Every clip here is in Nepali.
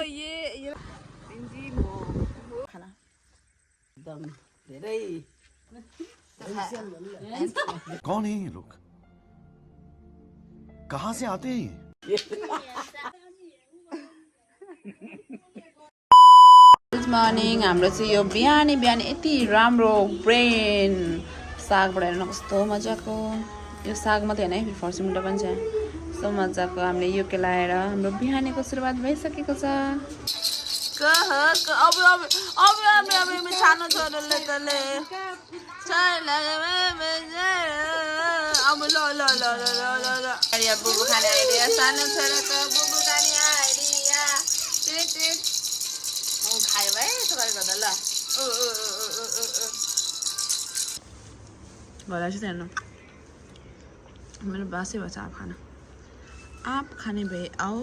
ये पिन्जी म खाना एकदम धेरै कौन है ये लोग कहाँ से आते हैं ये गुड मर्निङ हाम्रो चाहिँ यो बिहानी बिहानी यति राम्रो ब्रेन साग बनाएर कस्तो मजाको यो साग मात्रै होइन है फर्सी मुन्टा पनि छ कस्तो मजाको हामीले यो केलाएर हाम्रो बिहानीको सुरुवात भइसकेको छ अब सानो छोरोले तले अब ल बुबु खाने आइडिया सानो छोराको बुबु खाने आइडिया खायो भाइ तपाईँले गर्दा ल गर्दा चाहिँ हेर्नु मेरो बासै भएछ आप खाना आप खाने भए आओ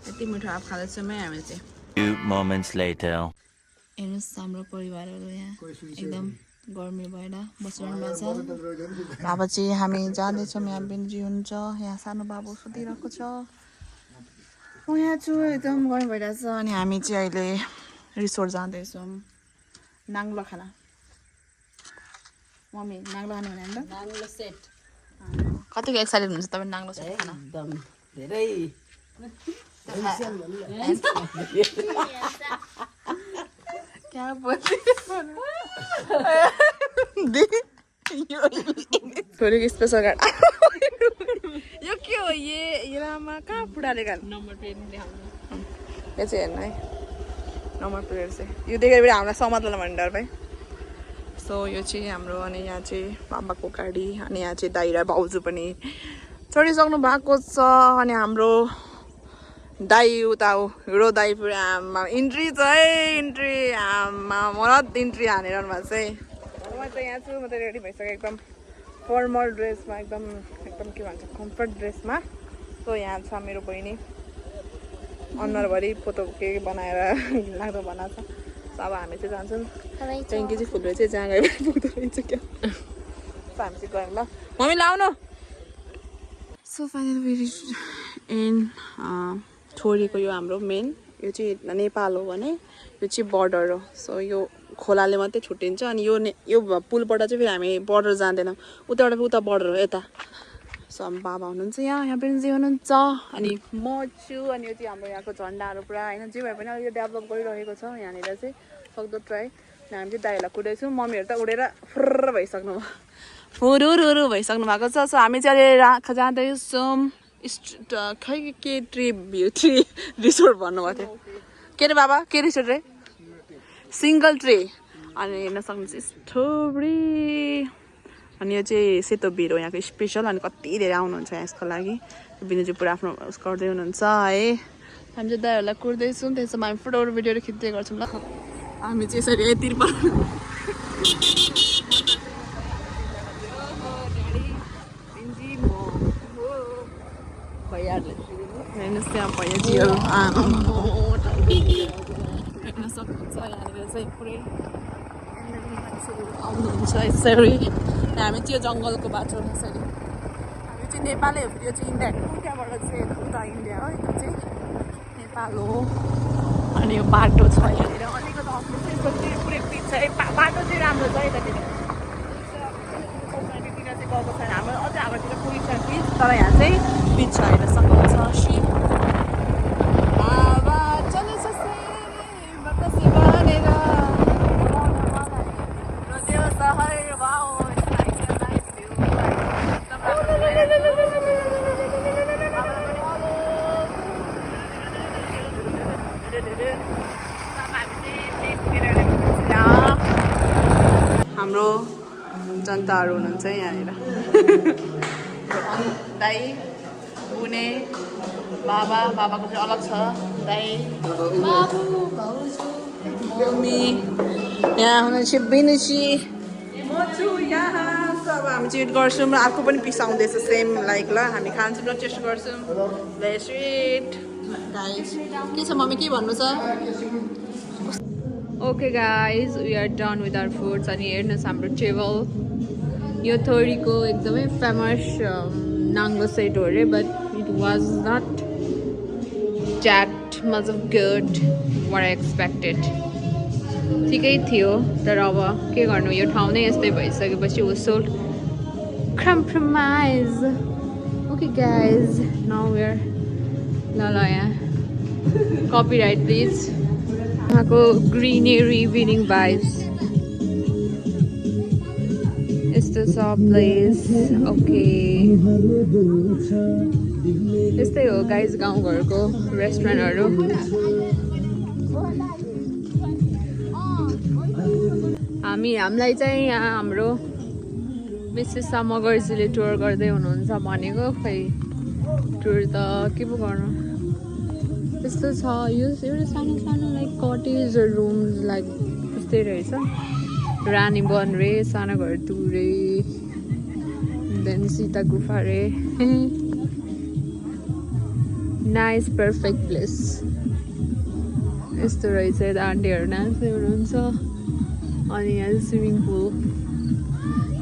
यति मिठो आप खाँदैछौँ है हामी चाहिँ Few moments later. हेर्नुहोस् हाम्रो परिवारहरू यहाँ एकदम गर्मी भएर बसिरहनु भएको छ अब चाहिँ हामी जाँदैछौँ यहाँ बेन्जी हुन्छ यहाँ सानो बाबु सुतिरहेको छ म यहाँ छु एकदम गर्मी भइरहेछ अनि हामी चाहिँ अहिले रिसोर्ट जाँदैछौँ नाङ्लो खाना मम्मी नाङ्लो खाने भने त नाङ्लो सेट कतिको एक्साइटेड हुन्छ तपाईँ नाङ्लो सेट खाना एकदम धेरै क्या थोरै स्पेसल कार्ड यो के हो येमा कहाँ पुडाले गाल नम्बर प्लेट देखाउनु यो चाहिँ हेर्नु है नम्बर प्लेट चाहिँ यो देखेर पनि हामीलाई समात्ला भन्ने डर भाइ सो यो चाहिँ हाम्रो अनि यहाँ चाहिँ बाबाको गाडी अनि यहाँ चाहिँ दाइ र भाउजू पनि चढिसक्नु भएको छ अनि हाम्रो दाइ उता हिरो दाइ पुरा आमा इन्ट्री छ है इन्ट्री आमा मरद इन्ट्री हानेर भएको चाहिँ म चाहिँ यहाँ छु म त रेडी भइसकेँ एकदम फर्मल ड्रेसमा एकदम के भन्छ कम्फर्ट ड्रेसमा सो यहाँ छ मेरो बहिनी अनुहारभरि फोटो के बनाएर लाग्दो बनाएको छ अब हामी चाहिँ जान्छौँ 10 केजी फुलले चाहिँ जहाँ गयो पुग्दो रहेछ क्या हामी चाहिँ गयौँ ल मम्मी लाउनु सो फाइनली एन्ड छोरीको यो हाम्रो मेन यो चाहिँ नेपाल हो भने यो चाहिँ बर्डर हो सो यो खोलाले मात्रै छुट्टिन्छ अनि यो पुलबाट चाहिँ फेरि हामी बर्डर जाँदैनौँ उताबाट उता बर्डर हो यता सो हाम्रो बाबा हुनुहुन्छ यहाँ पनि जे हुनुहुन्छ अनि म छु अनि यो चाहिँ हाम्रो यहाँको झन्डाहरू पुरा होइन जे भए पनि अलिकति डेभलप गरिरहेको छ यहाँनिर चाहिँ सक्दो ट्राई हामी चाहिँ दाइहरूलाई कुदाइछौँ मम्मीहरू त उडेर फुर्र भइसक्नु भयो फुरुरुरु भइसक्नु भएको छ सो हामी चाहिँ अहिले जाँदैछौँ खै के ट्री रिसोर्ट भन्नुभएको थियो के अरे बाबा के रिसोर्ट रे सिङ्गल ट्री अनि हेर्न सक्नुहुन्छ स्ट्रबेरी अनि यो चाहिँ सेतो बिर हो यहाँको स्पेसल अनि कति धेरै आउनुहुन्छ यसको लागि बिनु चाहिँ पुरा आफ्नो उस गर्दै हुनुहुन्छ है हामी चाहिँ दाइहरूलाई कुर्दैछौँ त्यसमा हामी फोटोहरू भिडियोहरू खिच्दै गर्छौँ ल हामी चाहिँ यसरी यतिर भैयाहरूले हेर्नुहोस् त्यहाँ भैयाजीहरू हेर्न सक्नुहुन्छ यहाँनिर चाहिँ पुरै आउनुहुन्छ यसरी हामी चाहिँ यो जङ्गलको बाटो यसरी हामी चाहिँ नेपालै हो यो चाहिँ इन्डिया त्यहाँबाट चाहिँ उता इन्डिया हो यो चाहिँ नेपाल हो अनि यो बाटो छ यहाँनिर अलिकति अफिस पुरै पिच छ बाटो चाहिँ राम्रो छ यतातिर चाहिँ गएको छैन हाम्रो अझै हाम्रोतिर पुगिन्छ पिच तर यहाँ चाहिँ पिच छ हेर्न सक्नुहुन्छ सिप हाम्रो जनताहरू हुनुहुन्छ यहाँनिर दाइ बुने बाबाको चाहिँ अलग छ दाइ बाबु भाउजू मम्मी यहाँ हुनुहुन्छ बिनुजी म छु यहाँ अब हामी चाहिँ वेट गर्छौँ र अर्को पनि पिस आउँदैछ सेम लाइक ल हामी खान्छौँ र टेस्ट गर्छौँ भेरी स्विट गाइस के छ मम्मी के भन्नु छ okay guys we are done with our foods अनि हेर्नुहोस् हाम्रो टेबल यो थोरीको एकदमै फेमस नाङ्गो सेट हो अरे but it was not that much of good what I expected. ठिकै थियो तर अब के गर्नु यो ठाउँ नै यस्तै भइसकेपछि we should compromise. Okay guys, now we're ल यहाँ copyright please. यहाँको greenery viewing vibes. यस्तो छ प्लेस. ओके यस्तै हो गाइज गाउँघरको रेस्टुरेन्टहरू. हामीलाई चाहिँ यहाँ हाम्रो मिसेस मगर्जीले टुर गर्दै हुनुहुन्छ भनेको. खै टुर त के पो गर्नु. यस्तो छ यो एउटा सानो सानो लाइक कटेज रुम्स लाइक त्यस्तै रहेछ. रानी वन रे, सानो घर टुरे, देन सीता गुफा रे. Nice perfect place. यस्तो रहेछ. यता आन्टीहरू नाच्दै हुनुहुन्छ. अनि यहाँ स्विमिङ पुल.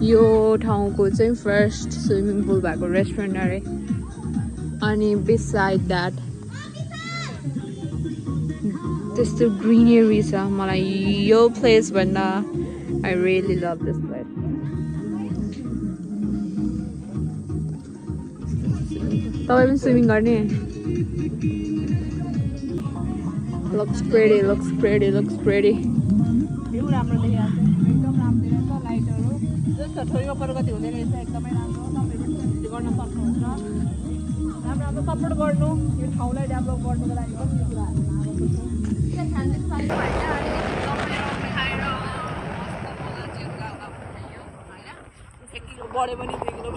यो ठाउँको चाहिँ फर्स्ट स्विमिङ पुल भएको रेस्टुरेन्ट अरे. अनि बिसाइड द्याट त्यस्तो ग्रिनेरी छ. मलाई यो प्लेस भन्दा I really love this place. तपाईँ पनि स्विमिङ गर्ने? Looks pretty, looks pretty, looks pretty. View राम्रो देखिरहेको छ. एकदम राम्रो रहेछ. लाइटहरू जस्तो छोरीको प्रगति हुँदै रहेछ. एकदमै राम्रो. तपाईँले गर्न सक्नुहुन्छ. राम्रो राम्रो सपोर्ट गर्नु. यो ठाउँलाई डेभलप गर्नुको लागि पनि यो कुराहरू बढ्यो पनि 2 किलो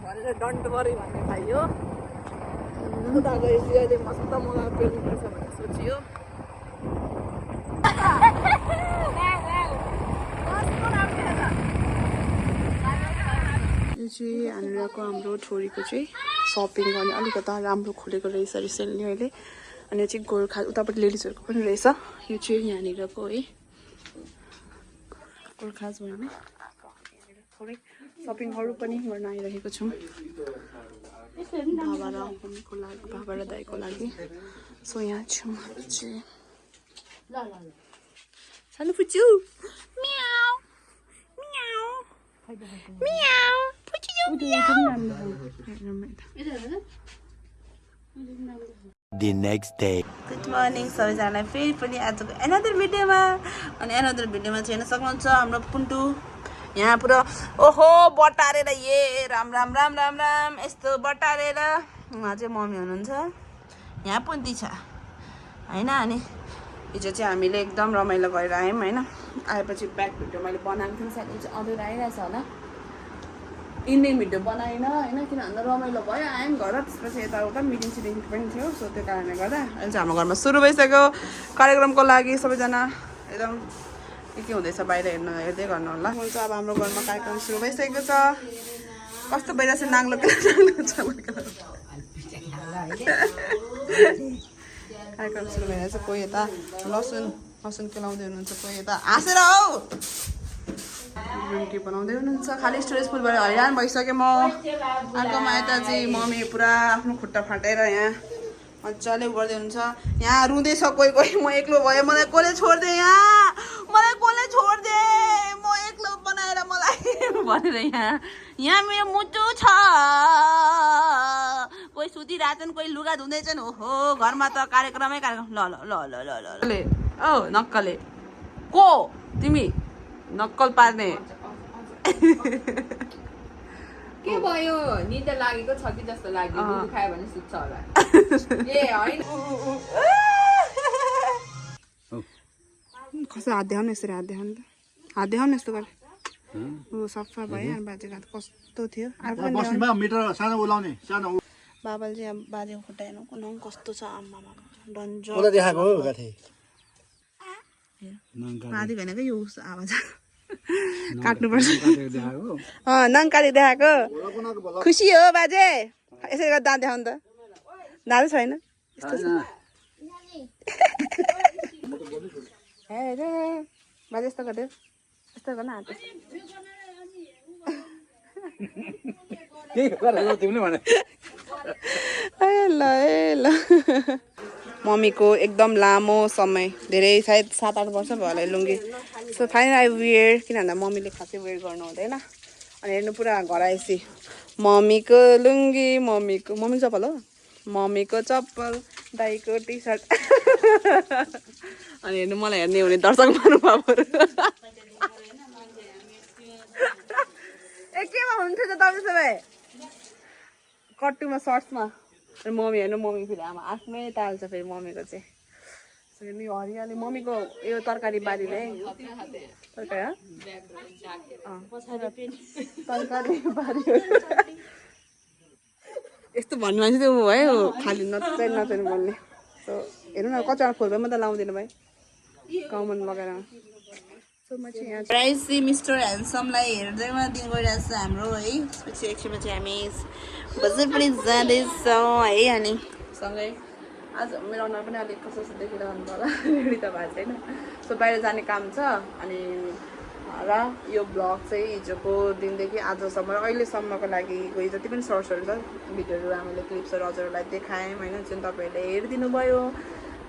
भनेर डन्ट पऱ्यो भन्ने खाइयो. उता गएपछि अहिले मस्त मगा पेल्नुपर्छ भनेर सोचियो. यो चाहिँ यहाँनिरको हाम्रो छोरीको चाहिँ सपिङ गर्ने अलिकता राम्रो खोलेको रहेछ रिसेन्टली अहिले. अनि यो चाहिँ गोर्खा उतापट्टि लेडिजहरूको पनि रहेछ. यो चाहिँ यहाँनिरको है गोर्खाज भन्ने थोरै सपिङहरू पनि गर्न आइरहेको छौँ बाबा र मम्मीको लागि, बाबा र दाइको लागि. सो यहाँ छौँ चाहिँ. सानो पुच्चु म्याउ म्याउ म्याउ पुच्चु The next day. Good morning सबैजनालाई फेरि पनि आजको एनदर भिडियोमा. अनि एनदर भिडियोमा चाहिँ हेर्न सक्नुहुन्छ हाम्रो पुन्टु यहाँ पुरा ओहो बटारेर. ए राम राम राम राम राम यस्तो बटारेर. उहाँ चाहिँ मम्मी हुनुहुन्छ. यहाँ पुन्ती छ होइन. अनि हिजो चाहिँ हामीले एकदम रमाइलो गरेर आयौँ होइन. आएपछि ब्याक भिडियो मैले बनाएको थिएँ. साथी चाहिँ अधुरो आइरहेछ होला. इन्डियन भिडियो बनाएन होइन. किन भन्दा रमाइलो भयो. आयौँ घर. त्यसपछि यताउता मिटिङ सिटिङ पनि थियो. सो त्यो कारणले गर्दा अहिले चाहिँ हाम्रो घरमा सुरु भइसक्यो कार्यक्रमको लागि. सबैजना एकदम के हुँदैछ बाहिर हेर्दै गर्नु होला. हुन्छ अब हाम्रो घरमा कार्यक्रम सुरु भइसकेको छ. कस्तो भइरहेछ नाङ्लो कार्यक्रम सुरु भइरहेछ. कोही यता लसुन केलाउँदै हुनुहुन्छ. कोही यता हाँसेर हौ ग्रिन टी बनाउँदै हुनुहुन्छ. खालि स्टोरेज फुलबाट हैरान भइसकेँ म. अर्कोमा यता चाहिँ मम्मी पुरा आफ्नो खुट्टा फाटेर यहाँ मजाले गर्दै हुनुहुन्छ. यहाँ रुँदैछ कोही कोही. म एक्लो भयो. मलाई कसले छोडिदिए यहाँ. मलाई कसले छोडिदिए. म एक्लो बनाएर मलाई भनेर यहाँ मेरो मुटु छ. कोही सुतिरहेछन्, कोही लुगा धुँदैछन्. ओहो घरमा त कार्यक्रमै कार्यक्रम. ल ल ल ल ल ल औ नक्कले को तिमी नक्कल पार्ने. के भयो निद्रा लागेको छ कि जस्तो लाग्यो. दुध खायो भने सुत्छ होला. ए हैन कसो हात देखाउनु. यसरी हात देखाउनु त. हात देखाउनु यस्तो गरे. सफा भयो. अनि बाजेको हात कस्तो थियो. बाबाले चाहिँ अब बाजेको खुट्टा हेर्नु कुन कस्तो छ. आम्मामा डन्जर बाजे होइन क्या यो आवाज काट्नुपर्छ. नङ काटेको देखाएको खुसी हो बाजे. यसरी गर्दा दाँत देखाउनु त. दाँत छैन यस्तो छ. बाजे यस्तो गर्थ्यो. यस्तो गर्न हात ल मम्मीको एकदम लामो समय धेरै सायद 7-8 वर्ष भयो होला लुङ्गी सो फाइनल आई वेयर किन भन्दा मम्मीले खासै वेयर गर्नु हुँदैन अनि हेर्नु पुरा घर आएपछि मम्मीको लुङ्गी मम्मीको चप्पल हो मम्मीको चप्पल दाइको टी सर्ट अनि हेर्नु मलाई हेर्ने हुने दर्शक महानुभावहरू केमा हुन्थ्यो त तपाईँ सबै कट्टुमा सर्ट्समा अनि मम्मी हेर्नु मम्मी फेरि आमा आफ्नै ताल्छ फेरि मम्मीको चाहिँ हेर्नु यो हरियाली मम्मीको यो तरकारी बारीले तरकारी बारी यस्तो भन्ने मान्छे चाहिँ ऊ भयो खालि नचाहिने बोल्ने सो हेर्नु न कतिवटा फुलमा मात्रै लाउँदैन भाइ कमन लगाएर प्राइस चाहिँ मिस्टर ह्यान्डसमलाई हेर्दैमा दिन गइरहेको छ हाम्रो है पछि एकछिनपछि हामी बजार पनि जाँदैछौँ है अनि सँगै आज मेरो अनुहार पनि अलिक कस्तो देखिरहनु होला रेडी त भएको छैन सो बाहिर जाने काम छ अनि र यो ब्लग चाहिँ हिजोको दिनदेखि आजसम्म अहिलेसम्मको लागि गयो जति पनि सर्ट्सहरू छ भिडियोहरू हामीले क्लिप्सहरू हजुरहरूलाई देखायौँ होइन जुन तपाईँहरूले हेरिदिनु भयो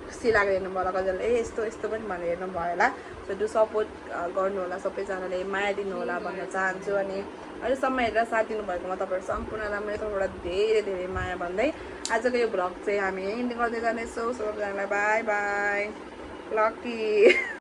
खुसी लागेर हेर्नु भयो होला कसैले यस्तो पनि भनेर हेर्नु भयो होला सो डु सपोर्ट गर्नु होला सबैजनाले माया दिनु होला भन्न चाहन्छु अनि अहिलेसम्म हेरेर साथ दिनुभएकोमा तपाईँहरू सम्पूर्णलाई मेरो तर्फबाट धेरै धेरै माया भन्दै आजको यो भ्लग चाहिँ हामी यहीँ गर्दै जानेछौँ सबैजनालाई बाई बाई लकी